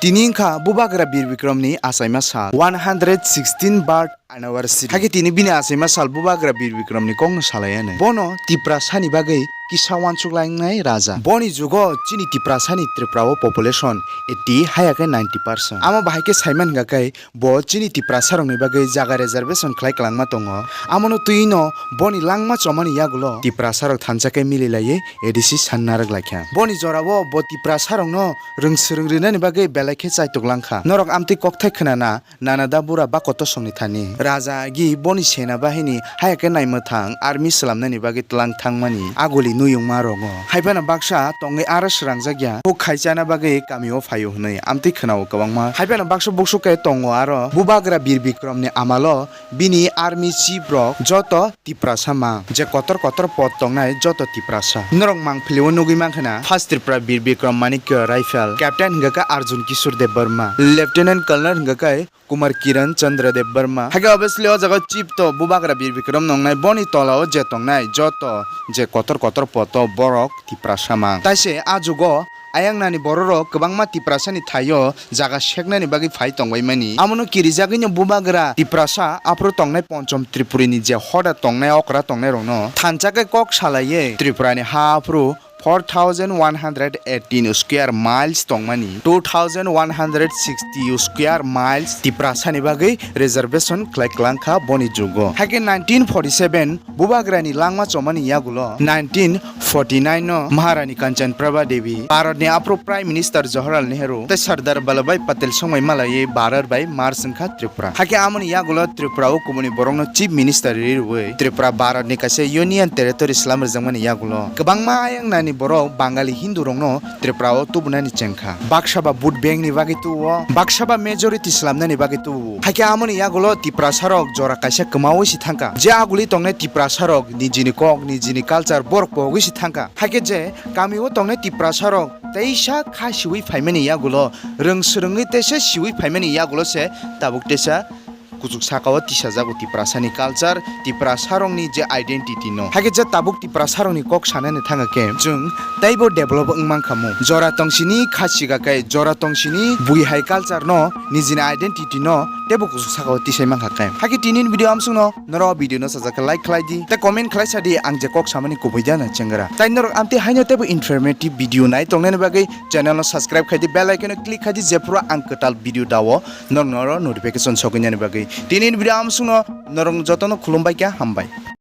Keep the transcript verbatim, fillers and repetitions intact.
Tini wngkha Bubagra Bir Bikramni achaima sal, one hundred sixteen birth anniversary. Hakhe tini bini achaima sal Bubagra Bir Bikramni kokno salai anw. Bono Tiprasani bagwi kisa uansuk lainai raja. Boni jugo chini Tiprasani Tripura o population eighty haya khe ninety percent. Amo bahai khe saimani hwnkha khe bo chini Tiprasa rokni bagwi jaga reservation khlai kwlangma tongo. Amono twi no boni langma chomani yagulo Tiprasa rok thansa khe mili laiwi A D C san narwk laikha. Boni jorao bo Tiprasa rokno rwng swrwng rwnani bagwi belai khe chaitok langkha. Norok amtwi kokthai khwnana nana da bura ba kotosongni thani. Raja agi boni sena bahini haya khe naimwthang army swlamnani bagwi tlang thangmani aguli nuyungma rongo. Haiphano baksa tongwi aro srangjakya, huk khai chana bagwi kamio phaio hwnwi amtwi khwnao kwbangma. Haiphano baksa buksuk khe tongo aro Bubagra Bir Bikramni amalo bini army chief rok joto Tiprasa mang, je kotor kotor pod tongnai joto Tiprasa. Norok mang philio nugwi mankha na, first Tripura Bir Bikram Manikya Rifle, captain hwnkha khe Arjun Kishore Debbarma, lieutenant colonel hwnkha khe Kumar Kiran Chandra Debbarma. Hakhe obviously o jaga chief to Bubagra Bir Bikram nongnai, boni tolao je tongnai joto je kotor kotor pod o borok Tiprasa mang. Taise a jugo ayang nani bororok kwbangma Tiprasani thaio jaga seknani bagwi phai tongbaimani. Amono kirijagwino Bubagra Tiprasa aphuru tongnai Ponchom Tripurini je hoda tongnai okra tongnairokno thansa khe kok salaiwi Tripurani ha aphuru four thousand one hundred eighteen square miles tongmani, two thousand one hundred sixty square miles Tiprasani bagwi reservation khlai kwlangkha boni jugo. Hakhe nineteen forty seven Bubagrani langma chomani yagulo nineteen forty nine no Maharani Kanchan Prabha Devi, Bharatni aphuru Prime Minister Jawaharlal Nehru tei Sardar Vallabhbhai Patel songwi malaiwi Bharat bai merge wngkha Tripura. Hakhe amoni yagulo Tripura o kubuni borokno Chief Minister ri rwui Tripura Bharatni kaisa Union Territory swlam rwjakmani yagulo kwbangma ayang nani borok Bangali Hindu rokno Tripura o tubunani chengkha. Baksa ba vote bank ni bagwi tubu, baksa ba majority swlamnani bagwi tubu. Hakhe amoni yagulo Tiprasa rok jora kaisa kwmaui si thangkha. Je aguli tongnai Tiprasa rok nijini kok, nijini culture borok pogwi si thangkha. Hakhe je kami o tongnai Tiprasa rok teisa kha siui phaimani yagulo, rwng swrwngwi teisa siui phaimani yagulo se tabuk teisa kuchuk saka o tisajago Tiprasani culture, Tiprasarokni je identity no. Hakhe je tabuk Tiprasarokni kok sanani thangkha khe, chwng teibo develop wng mankha mu. Jora tongsini kha siga khe, jora tongsini bui hai culture no, nijini identity no teibo kuchuk saka o tisai mankha khe. Hakhe tinini video amsukno norok video no sajak khe like khlai di, tei comment khlai sa di, ang je kok samani kubui da na chengra. Tai norok amtwi haino teibo informative video nai tongnani bagwi channel no subscribe khai di, bell icon no click khai di, jephuru ang kwtal video dao norok noro notification sogwinani bagwi. Tini ni video amsukno norok jotono khulumbai kha, hambai.